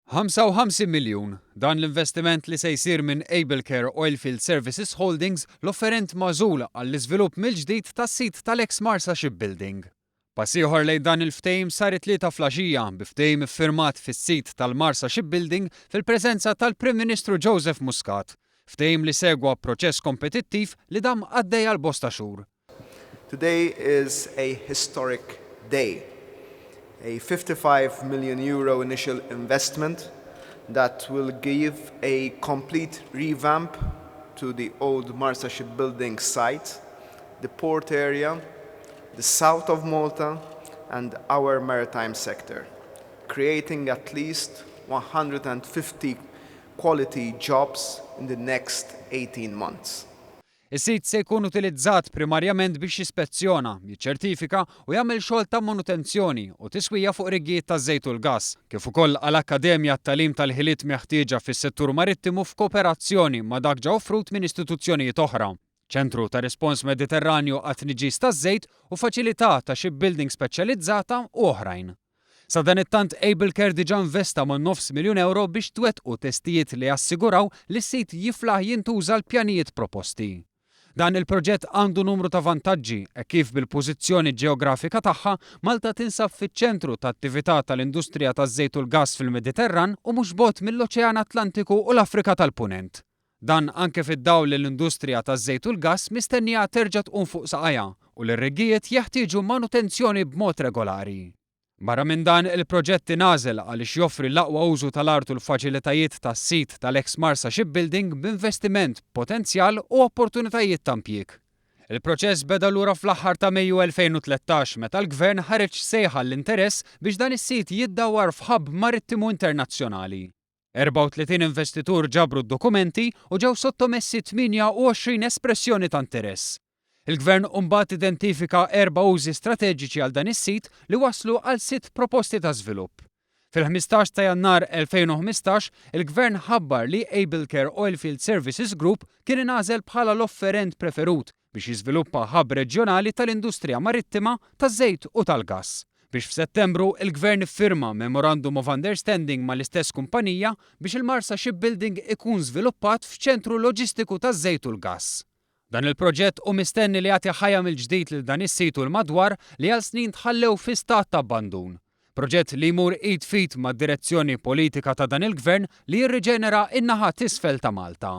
55 miljun, dan l-investiment li se jsir minn Ablecare Oilfield Services Holdings, l-offerent magħżul għall-iżvilupp mill-ġdid tas-sit tal-eks Marsa Shipbuilding. Pass ieħor lejn dan il-ftehim sar it-Tlieta fl-għaxija bi ftehim iffirmat fis-sit tal-Marsa Shipbuilding fil-preżenza tal-Prim Ministru Joseph Muscat. Ftehim li segwa proċess kompetittiv li dam għaddej għal bosta xhur. Today is a historic day. A 55 million euro initial investment that will give a complete revamp to the old Marsa Shipbuilding site, the port area, the south of Malta, and our maritime sector, creating at least 150 quality jobs in the next 18 months. Is-sit se jkun utilizzat primarjament biex jispezzjona, jiċċertifika u jagħmel xogħol ta' manutenzjoni u tiswija fuq riggijiet taż-żejt u l-gass, kif ukoll għal akkademja għat-tagħlim tal-ħiliet meħtieġa fis-settur marittimu f'kooperazzjoni ma' dak ġa offrut minn istituzzjonijiet oħra, ċentru ta' rispons Mediterranju għat-tniġġis taż-żejt u faċilità ta' shipbuilding speċjalizzata u oħrajn. Sadanittant Ablecare diġà investa man-nofs miljun ewro biex twettqu testijiet li jassiguraw li s-sit jiflaħ jintuża għall-pjanijiet proposti. Dan il-proġett għandu numru ta' vantaġġi hekk kif bil-pożizzjoni ġeografika tagħha, Malta tinsab fiċ-ċentru ta' attività tal-industrija taż-żejt u l-gass fil-Mediterran u mhux bogħod mill-Oċean Atlantiku u l-Afrika tal-Punent. Dan anke fid-dawl li l-industrija taż-żejt u l-gass mistennija terġa' tqum fuq saqajha u li r-riggijiet jeħtieġu manutenzjoni b'mod regolari. Barra minn dan, il-proġett ingħażel għaliex joffri l-aqwa użu tal-art u l-faċilitajiet tas-sit tal-eks Marsa Shipbuilding b'investiment b'potenzjal u opportunitajiet ta' impjieg. Il-proċess beda lura fl-aħħar ta' Mejju 2013 meta l-Gvern ħareġ sejħa għall-interess biex dan is-sit jiddawwar f'hub marittimu internazzjonali. 34 investitur ġabru d-dokumenti u ġew sottomessi 28 espressjoni ta' interess. Il-Gvern imbagħad identifika erba' użi strateġiċi għal dan is-sit li wasslu għal sitt proposti ta' żvilupp. Fil-15 ta' Jannar 2015, il-Gvern ħabbar li Ablecare Oilfield Services Group kien ingħażel bħala l-offerent preferut biex jiżviluppa hub reġjonali tal-industrija marittima, taż-żejt u tal-gass. Biex f'Settembru, il-Gvern iffirma Memorandum of Understanding mal-istess kumpanija biex il-Marsa Shipbuilding ikun żviluppat f'ċentru loġistiku taż-żejt u l-gass. Dan il-proġett hu mistenni li jagħti ħajja mill-ġdid lil dan is-sit u l-madwar li għal snin tħallew fi stat ta' abbandun. Proġett li jmur id f'id mad-direzzjoni politika ta' dan il-Gvern li jirriġenera n-naħa t'isfel ta' Malta.